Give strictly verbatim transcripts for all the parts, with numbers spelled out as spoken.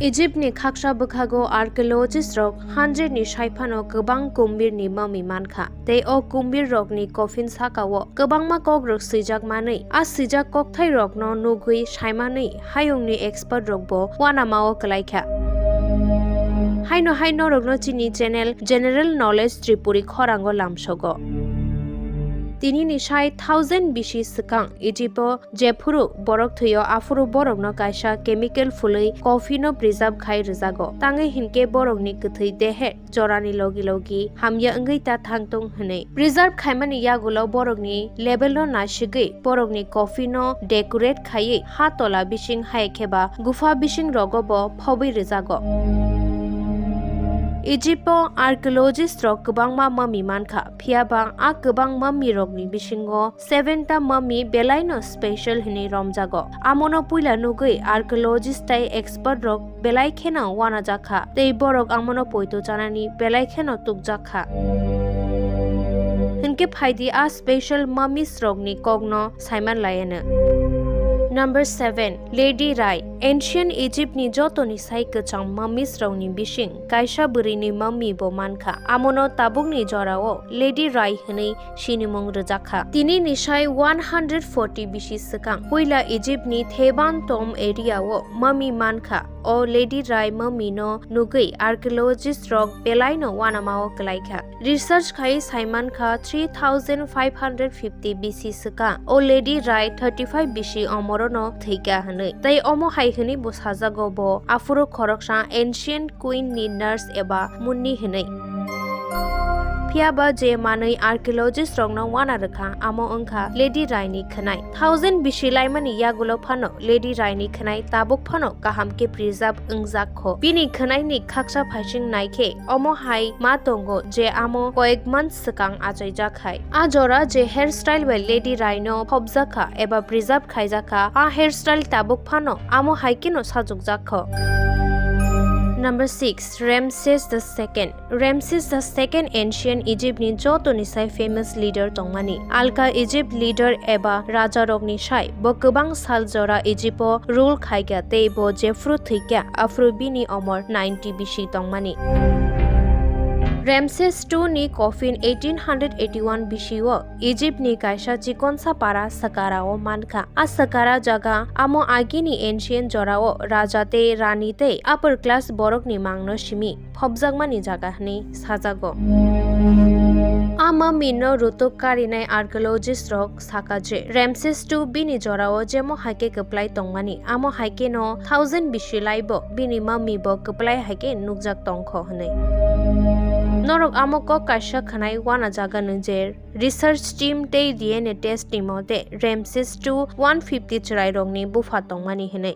Egypt ni khaksa bwkhago archaeologist rok hundred ni sai phano kwbang kumbir ni mummy mankha, tei o kumbir rok ni coffin saka o kwbangma kok rok swijak manwi, a swijak kokthai rok no nugwi saimanwi hayung ni expert rok bo uanama o kwlai kha. Haino hai norok no chini channel General Knowledge Tripuri khorango lamsogo. Tini ni sai thousand B C swkang Egypt o jephuru borok thwio, aphuru borok no kaisa chemical phulwi coffin o preserve khai rwjago. Tangwi hinkhe borok ni kwthwi deher jorani logi logi hamya wngwi ta thangtong hwnwi. Preserve khaimani yagulo borokni level no nasigwi borokni coffin no decorate khaiwi ha tola bising hai kheba gupha bising rogo bo phobwi rwjago. Egypt o archaeologist rok kwbangma mummy mankha, phiyaba a kwbang mummy rokni bisingo seven ta mummy belaino special hwnwi romjago. Amono puila nugwi archaeologist tei expert rok belai kheno uanajakha, tei borok amono poito chanani belai kheno tukjakha. Hinkhe phaidi a special mummies rokni kokno saiman laiano. Number seven, Lady Rai. Ancient Egypt ni jotoni sai kwcham mummies rokni bising kaisa bwrwini mummy bo mankha. Amono tabukni jorao Lady Rai hwnwi sinimung rwjakha. Tini ni sai one hundred forty B C swkang puila Egypt ni Theban tomb area o mummy mankha. O Lady Rai mummy no nugwi archaeologist rok belaino uanama o kwlaikha. Research khai saimankha three thousand five hundred fifty B C swkang o Lady Rai thirty five B C omorono thwikha hwnwi. Tei omo hai hwnwi bo sajago bo aphuru khoroksa ancient queen ni nurse eba munni hwnwi. Phiyaba je manwi archaeologist rokno uana rwkha, amo wngkha Lady Rai ni khwnai. Thousand B C laimani yagulo phano Lady Rai ni khwnai tabuk phano kaham khe preserve wngjak kho. Bini khwnai ni khaksa phaising naikhe omo hai ma tongo je amo koyek month swkang achaijak hai. A jora je hairstyle bai Lady Rai no phobjakha eba preserve khaijakha, a hairstyle tabuk phano amo hai kheno sajokjak kho. Number six, Ramses the second. Ramses the second ancient Egypt ni joto ni sai famous leader tongmani. Alka Egypt leader eba raja rok ni sai bo kwbang sal jora Egypt o rule khaikha tei bo jephru thwikha aphru bini omor ninety B C tongmani. Ramses two ni coffin eighteen hundred eighty-one B C o Egypt ni kaisa chikonsa para Saqqara o mankha. A Saqqara jaga amo agini ancient jora o raja tei rani tei upper class borok ni mang no simi phobjakmani jaga hwnwi sajago. A mummy no rutuk karinai archaeologist rok saka je Ramses two bini jorao jemo haikhe kwplai tongmani, amo haikhe no thousand B C laibo bini mummy bo kwplai haikhe nukjak tongkho hwnwi. Norok amo kok kaisa khwnai uana jaga nung je Research team tei D N A test ni mote Ramses two one fifty chwrairokni bupha tongmani hwnwi.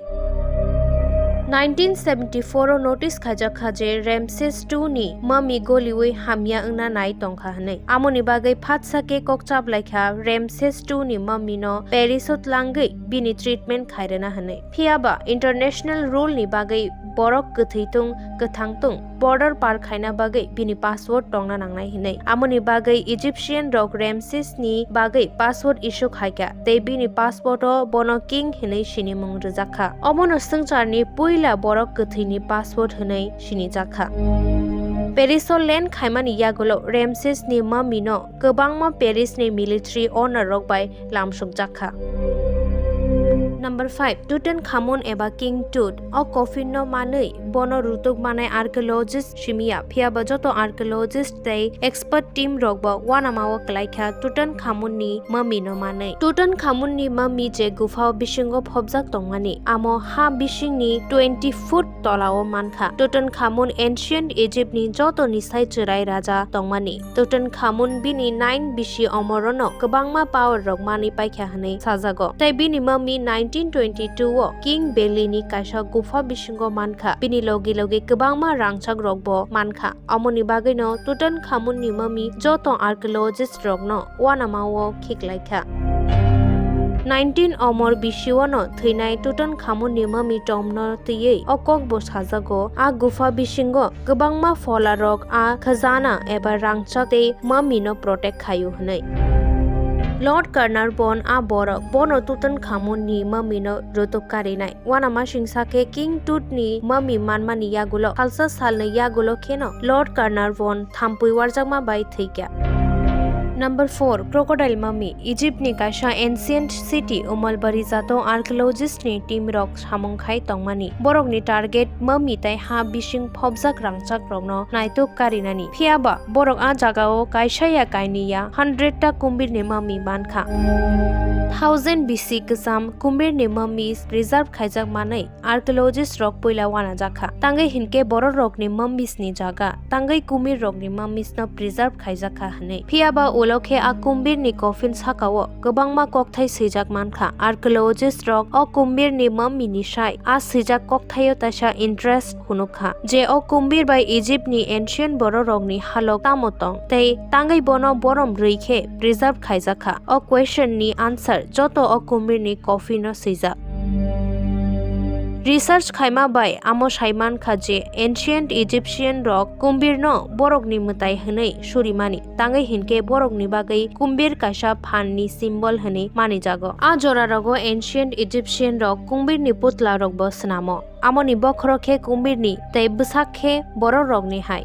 Nineteen seventy-four o notice khaijak kha je Ramses two ni mummy goliwi hamya wngna nai tongkha hwnwi. Amoni bagwi phatsa khe kok chaplaikha Ramses two ni mummy no Paris o tlangwi bini treatment khairwna hwnwi. Phiyaba international rule ni bagwi borok kwthwi tung kwthang tung border par khaina bagwi bini password tongna nangnai hinwi. Amoni bagwi Egyptian rok Ramses ni bagwi password issue khaikha tei bini passport o bono king hinwi sinimung rwjakha. Omono swngcharni puila borok kwthwini password hinwi sinijakha. Paris o land khaimani yagulo Ramses ni mummy no kwbangma Paris ni military owner rok bai lamsukjakha. Number five, Tutankhamun eba King Tut. O coffin no manwi bono rutuk manai archaeologist simiya, phiyaba joto archaeologist tei expert team rok bo uanama o kwlaikha Tutankhamun ni mummy no manwi. Tutankhamun ni mummy je gupha o bisingo phobjak tongmani, amo ha bisingni twenty foot tola o mankha. Tutankhamun ancient Egypt ni joto ni sai chwrai raja tongmani. Tutankhamun bini nine B C omorono kwbangma power rok manwi paikha hwnwi sajago. Tei bini mummy nineteen twenty-two o King Valley ni kaisa gupha bisingo mankha. Bini logi logi kwbangma rangchak rok bo mankha. Omoni bagwino Tutankhamun ni mummy joto archaeologist rokno uanama o khiklaikha. Nineteen omor B C o no thwinai Tutankhamun ni mummy tomb no twiwi o kok bo sajago. A gupha bisingo kwbangma phola rok a khajana eba rangchak tei mummy no protect khaio hwnwi. Lord Carnarvon a borok bono tutan khamoni mummy no rutuk karinai. Uanamasingsa khe King Tut ni mummy manmani yagulo salsa salnwi yagulo kheno Lord Carnarvon thampui warjakma bai thwikha. Number four, Crocodile Mummy. Egypt ni kaisa ancient city Umalbari jato archaeologist ni team rok samung khai tongmani. Borokni target mummy tei ha bising phobjak rangchak rokno naituk karinani. Phiyaba borok a jagao kaisa ya kainwi ya hundred ta kumbirni mummy mankha. Thousand B C kwcham kumbirni mummies preserve khaijak manwi archaeologist rok puila uanajakha. Tangwi hinkhe bororokni mummies ni jaga tangwi kumbir rokni mummies no preserve khaijakha hwnwi. Phiyaba ulo khe a kumbir ni coffin sakao kwbangma kokthai swijak mankha. Archaeologist rok o kumbir ni mummy ni sai a swijak kokthaio taisa interest phunukha je o kumbir bai Egypt ni ancient bororokni halok tamo tong tei tangwi bono borom rwi khe preserve khaijakha. O question ni answer joto o kumbir ni coffin o swijak. Research khaima bai amo saimankha je ancient Egyptian rok kumbirno borokni mwtai hwnwi surimani, tangwi hinkhe borokni bagwi kumbir kaisa phanni symbol hwnwi manijago. A jorarogo ancient Egyptian rok kumbirni putla rokbo swnamo. Amoni bokhorok khe kumbirni tei bwsak khe bororokni hai.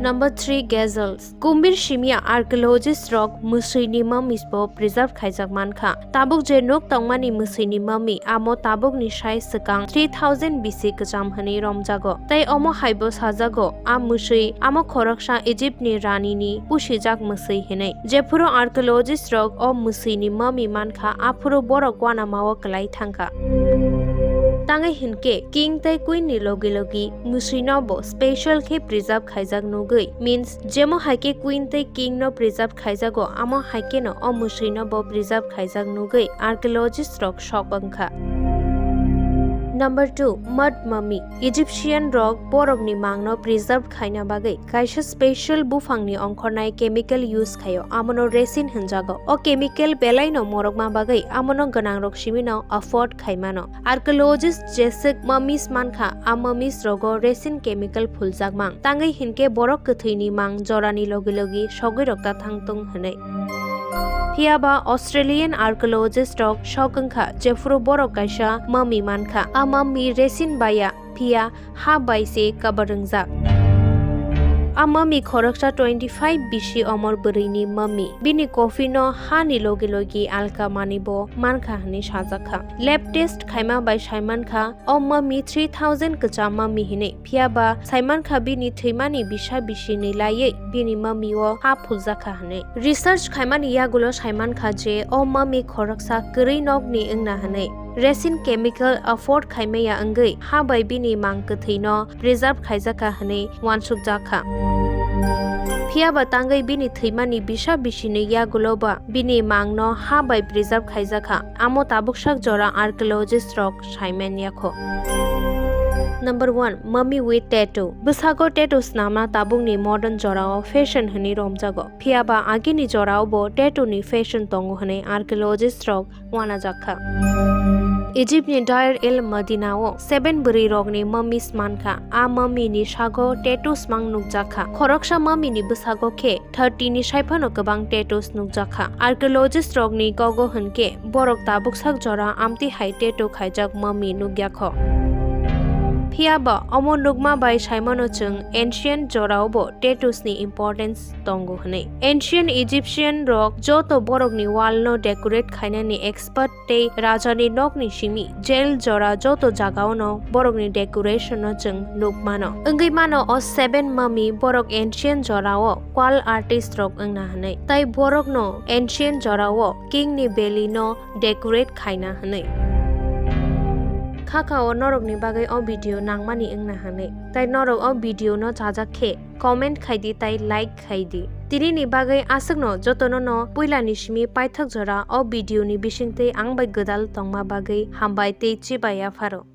Number three, gazelles. Kumbir simya archaeologist rok mwswini mummies bo preserve khaijak mankha. Tabuk je nuk tongmani mwswini mummy, amo tabukni sai swkang three thousand B C kwcham hwnwi romjago. Tei omo haibo sajago, a mwswi amo khoroksa Egypt ni rani ni pusijak mwswi hwnwi. Jephuru archaeologist rok o mwswini mummy mankha, aphuru borok uanamao kwlai thangkha. Tangwi hinkhe king tei queen ni logi logi mwswino bo special khe preserve khaijak nugwi, means jemo hai khe queen tei king no preserve khaijago, amo hai kheno o mwswino bo preserve khaijak nugwi archaeologist rok sok wngkha. Number two, mud mummy. Egyptian rok borokni mangno preserve khaina bagwi kaisa special buphangni ongkhornai chemical use khaio, amono resin hwnjago. O chemical belaino morokma bagwi amono gwnangrok simino afford khaimano. Archaeologist jeswk mummies mankha, a mummies rogo resin chemical phuljak mang. Tangwi hinkhe borok kwthwini mang jorani logi logi sogwi rok ta thang tung hwnwi. Phiyaba Australian archaeologist rok sok wngkha, jephuru borok kaisa mummy mankha. A mummy resin baya, phiya ha bai se cover wngjak. A mummy khoroksa twenty five bisi omor bwrwini mummy. Bini coffin no ha ni logi logi alka mani bo mankha hwnwi sajakha. Lab test khaima bai saimankha, o mummy three thousand kwcham mummy hwnwi. Phiyaba saimankha bini thwimani bisa bisi nwi laiwi bini mummy o ha phuljakha hwnwi. Research khaimani yagulo saimankha je o mummy khoroksa kwrwi nokni wngna hwnwi. Resin chemical afford khaimaya wngwi ha bai bini mang kwthwino preserve khaijakha hwnwi uansukjakha. Phiyaba tangwi bini thwimani bisa bisini yagulo ba bini mangno ha bai preserve khaijakha, amo tabuksak jora archaeologist rok saiman yakho. Number one, mummy with tattoo. Bwsago tattoo snamna tabukni modern jorao fashion hwnwi romjago. Phiyaba agini jorao bo tattoo ni fashion tongo hwnwi archaeologist rok uanajakha. Egypt ni Deir el Medina o seven bwrwi rokni mummies mankha. A mummy ni sago tattoos mang nukjakha. Khoroksa mummy ni bwsago khe thirty ni saiphano kwbang tattoos nukjakha. Archaeologist rokni kogo hwnkhe borok tabuksak jora amtwi hai tattoo khaijak mummy nukyakho. Phiyaba omo nukma bai saimano chwng ancient jorao bo tattoos ni importance tongo hwnwi. Ancient Egyptian rok joto borokni wall no decorate khainani expert tei rajani nokni simi jail jora joto jagaono borokni decoration no chwng nukmano. Wngwi mano o seven mummy borok ancient jorao wall artist rok wngna hwnwi. Tai borokno ancient jorao king ni belly no decorate khaina hwnwi. Khakha o norokni bagwi o video nangmani wngna hwnwi. Tai norok o video no chajak khe comment khai di tai like khai di. Tini ni bagwi aswkno jotono no puila ni simi paithak jora o video ni bisingtwi ang bai gwdal tongma bagwi hambai tei chibai yapharo.